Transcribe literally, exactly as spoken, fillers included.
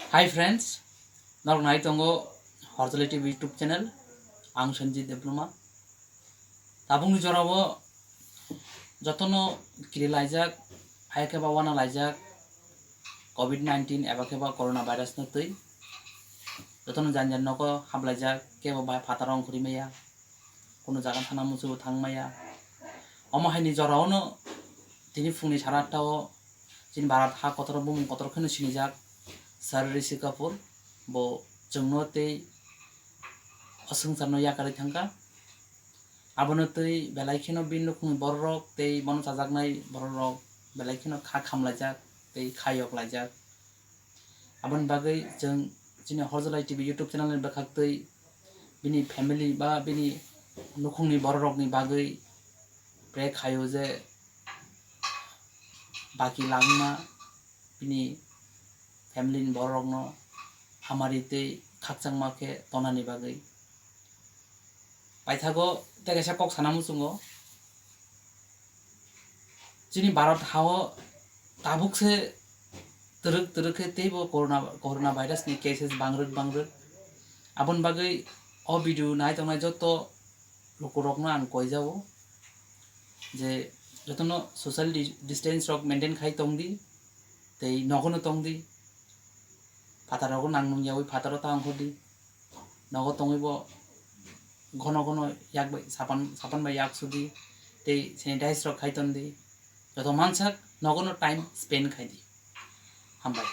Hi friends, norok nai tongo Horjali T V YouTube channel, ang Sanjit Debbarma. Tabukni jorao jotono kiri laijak, hai khe ba wana laijak, covid nineteen eba khe ba corona virus no twi. Jotono jan jan nogo hap laijak, kebo bai phataro ongkhorwi maya, kuno jaga thana muchungo thang maya. Omo haini jorao no tini phungni sara atta o chini Bharat ha kotor o bumung kotor kheno sinijak Sir Rishi Kapoor, bo chwngno tei o swngcharno yakarwi thangkha. Abono twi belai kheno bini nukhungni bororok tei bono chajaknai bororok belai kheno kha khamlaijak tei kha yoklaijak. Aboni bagwi chwng chini Horjali T V YouTube channel ni bwkhaktwi bini family ba bini nukhungni bororokni bagwi pray khaio je baki langma bini family ni bororokno hamari tei khakchangma khe tonani bagwi. Paithago tei kaisa kok sana muchungo, chini Bharat hao tabuk se twrwk twrwk khe teibo corona, corona virus ni cases bangrwk bangrwk. Aboni bagwi o video nai tongnai joto lukurokno ang koijao je jotono social di-, distance rok maintain khai tongdi, tei nogono tongdi, phataro nang nung yaui phataro ta ongkhordi, nogo tongwi bo gono gono yak bai sapan, sapan bai yak sudi, tei sanitize rok khai tondi, joto mansak nogono time spend khaidi. Hambai.